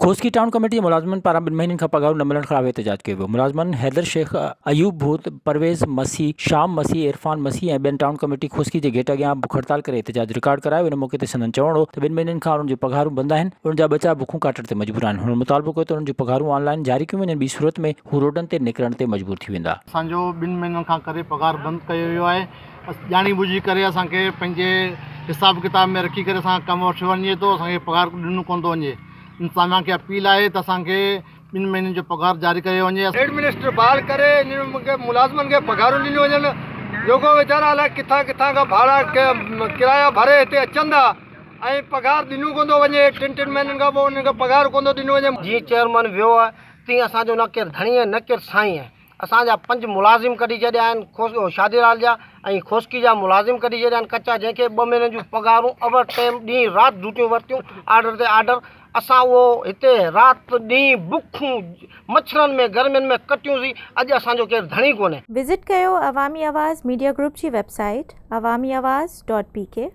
Koski town committee جي ملازمن پاران ٻن مهينن کان پگهارون نه ملڻ خلاف احتجاج ڪيو ويو. ملازمن حيدر شيخ، ايوب ڀوت، پرويز مسيح، شام مسيح، عرفان مسيح ۽ ٻين ٽائون ڪميٽي کوسڪي جي گيٽ اڳيان بک هڙتال ڪري احتجاج رڪارڊ ڪرايو. ان موقعي تي سندن چوڻ هو ته ٻن مهينن کان انهن جون پگهارون بند آهن، انهن جا ٻچا بکون ڪاٽڻ تي مجبور آهن. هنن مطالبو ڪيو ته انهن جون پگهارون آن لائين جاري ڪيون وڃن ٻي صورت ۾ هو روڊن تي نڪرڻ تي مجبور ٿي ويندا. اسان جو ٻن مهينن کان ڪري پگهار بند ڪيو ويو آهي. ڄاڻي ٻجهي ڪري اسان کي پنهنجي حساب ڪتاب ۾ رکي ڪري اسان کان ڪم وٺيو وڃي ٿو اسان کي پگهار ڏنو ڪونه ٿو وڃي انتظاميا کي اپيل آهي ته اسان کي ٻن مهينن جو پگهار جاري ڪيو وڃي. هيڊ منسٽر بحال ڪري انهن کي ملازمن کي پگهارون ڏنيون وڃن جيڪو ويچارا الائي ڪٿان ڪٿان کان ڀاڙا ڪرايا ڀري هتي اچن ٿا ۽ پگهار ڏنو ڪونه ٿو وڃي ٽن ٽن مهينن کان پوء انهن کي پگهار ڪونه ٿو ڏنو وڃي. جيئن چيئرمن ويو آهي تيئن اسان جو نه ڪير ڌڻي آهي نه ڪير سائين آهي. اسان جا پنج ملازم ڪڍي ڇڏيا آهن شادي لال جا ۽ کوسڪي جا ملازم ڪڍي ڇڏيا آهن ڪچا جنهن کي ٻه مهينن جون پگهارون اوور ٽائيم ڏينهن رات ڊيوٽيون ورتيون آرڊر تي آرڊر اسان اهو هتي رات ڏينهن بکون مڇرن ۾ گرمين ۾ ڪٽيون سين اڄ اسان جو ڪير ڌڻي ڪونهي. وزٽ ڪيو عوامي آواز ميڊيا گروپ جي website Awami Awaz dot P K.